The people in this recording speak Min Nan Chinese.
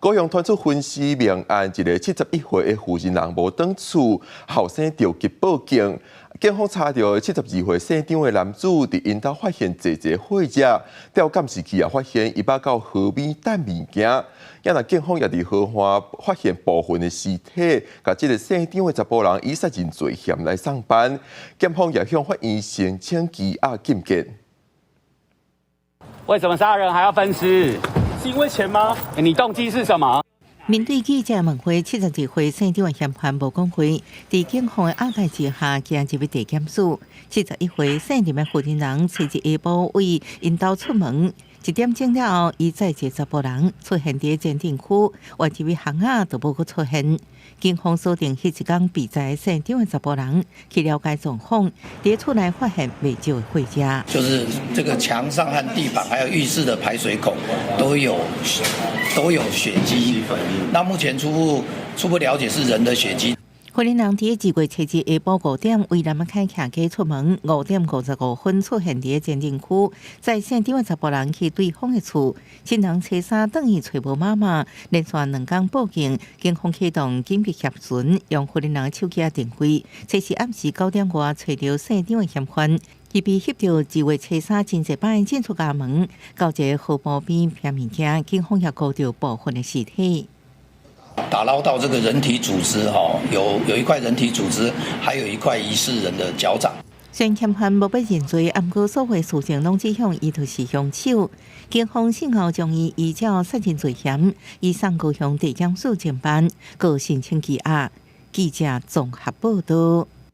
高雄傳出分屍命案，一个71歲的婦人人無轉厝，後生著急報警。警方查著72歲姓張的男子，佇𪜶兜發現濟濟血跡，調監視器也發現伊捌到河邊擲物件。啊若警方也佇河岸發現部分的屍體，共這个姓張的查埔人以殺人罪嫌來送辦。檢方也向法院申請羈押禁見。為什麼殺人還要分屍？是因為錢嗎？你動機是什麼？面對記者問話，72歲姓張的嫌犯無講話，佇警方的押解之下，行入去地檢署。71歲姓林的婦人，初日下晡為𪜶兜出門，1點鐘了後，伊載一个查埔人出現佇前鎮區，原入去巷仔就無閣出現。警方鎖定彼一工被載姓張的查埔人，去了解狀況，佇厝內發現袂少的血跡。就是這個牆上和地板，還有浴室的排水孔都有血跡。那目前初步了解是人的血跡。婦人佇2月7日下晡5點，為南開騎機出門，5點55分出現佇前鎮區，載姓張的查埔人去對方的厝，親人初三轉去揣無媽媽，連續2工報警，警方啟動緊急協尋，用婦人的手機定位，初四暗時9點外揣著姓張的嫌犯，伊被翕著2月初三真濟擺進出家門，到一个河坡邊拋物件，警方也估著部分的屍體。打撈到這個人體組織，哈，有一塊人體組織，還有一塊疑似人的腳掌。雖然嫌犯無欲認罪，毋過所有事證攏指向伊就是兇手。警方訊後將伊依照殺人罪嫌，移送高雄地檢署偵辦，閣申請羈押。記者綜合報道。